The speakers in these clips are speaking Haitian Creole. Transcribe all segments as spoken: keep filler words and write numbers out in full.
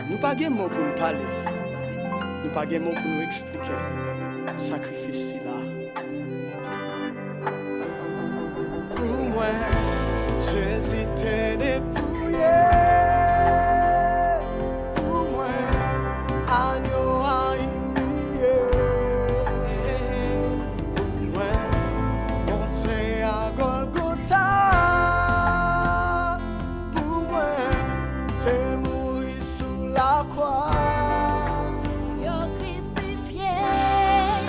Nou pa gen mo pou n pale, nou pa gen mo pou nou eksplike sakrifis sila. Pou mwen, Jezi te depouye. Pou mwen, anyo a imilye. Pou mwen, monte a Golgota. Pou mwen, te mouri sou lakwa. Yo krisifye l,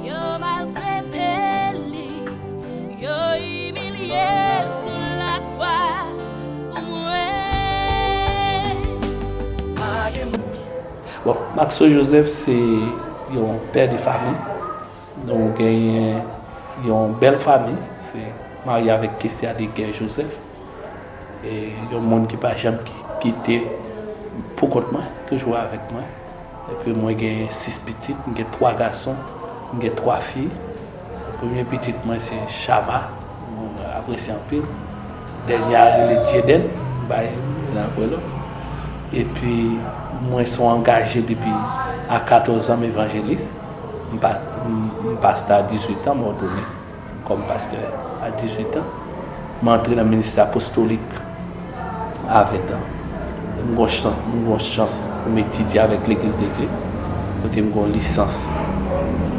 yo maltrete li, yo imilye l sou lakwa pou mwen. Pa gen Bon, Maxo Joseph se yon pè de fami. Nou genyen yon bèl fami. Se marye avèk Kesia de Guerre Joseph. E yon moun ki pa janm ki- kite pou kont mwen, toujou avèk mwen. Epi mwen gen sis pitit, mwen gen twa gason, mwen gen twa fi. Premye pitit mwen se Shama, mwen apresye anpil. Dènye a rele Jaden, m bay youn apre lòt. Epi mwen se yon angaje depi a katòz an, m evanjelis. M pa, m, m pastè a dizuit an, m òdone kòm pastè a dizuit an. M antre nan ministè apostolik a ven an. M gon chan- m gon chans pou m etidye avèk Legliz de Dye, kote m gon lisans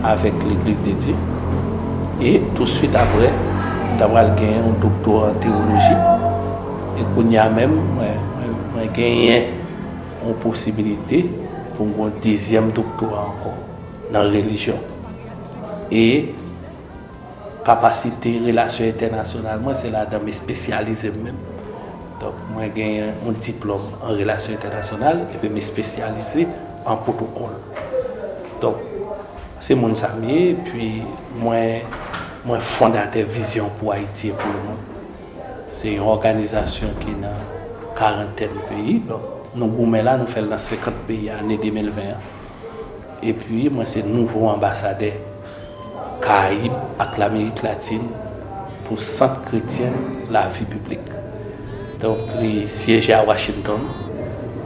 avèk Legliz de Dye. E touswit apre, m ta pral genyen yon doktora an tewoloji. E kounye a menm, mwen, mwen, mwen genyen yon posibilite pou m gon dezyèm doktora ankò nan relijyon. E kapasite relasyon entènasyonal mwen, se ladan m espesyalize m menm. Donk, mwen genyen yon diplòm an relasyon entènasyonal epi m espesyalize an pwotokòl. Donk, se moun sa m ye, epi mwen, mwen fondatè Vizyon pou Ayiti e pou le mond. Se yon òganizasyon ki nan karantèn peyi. Donk, nou goumen la, nou fè l nan senkant peyi ane de mil ven an. Epi, mwen se nouvo anbasadè Karayib ak Lamerik Latin pou Sant Kretyen Lavi Piblik. Donk, li syeje a Washington.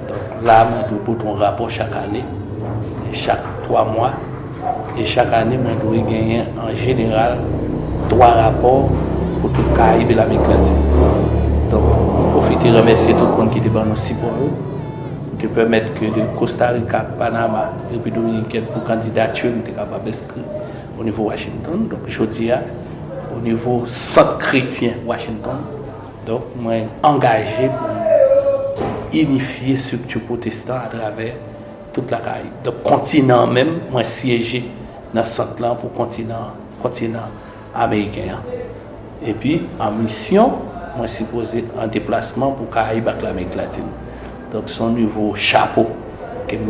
Donk, la, mwen dwe pote yon rapò chak ane, e chak twa mwa, e chak ane, mwen dwe genyen, an jeneral, twa rapò pou tout Karayib e Lamerik Latin. Donk, mwen pwofite remèsye tout moun ki te ban nou sipò yo, pou te pèmèt ke de Costa Rica, Panama, Repiblik Dominikèn, pou kandidati m te kapab enskri o nivo Washington. Donk, jodi a, o nivo Sant Kretyen Washington, donk, mwen angaje pou m inifye estrikti pwotestan atravè tout Lakarayib. Donk, kontinan an menm, mwen syeje nan sant lan pou kontinan, kontinan ameriken an. Epi, an misyon, mwen sipoze an deplasman pou Karayib ak Lamerik Latin. Donk, se yon nivo chapo ke m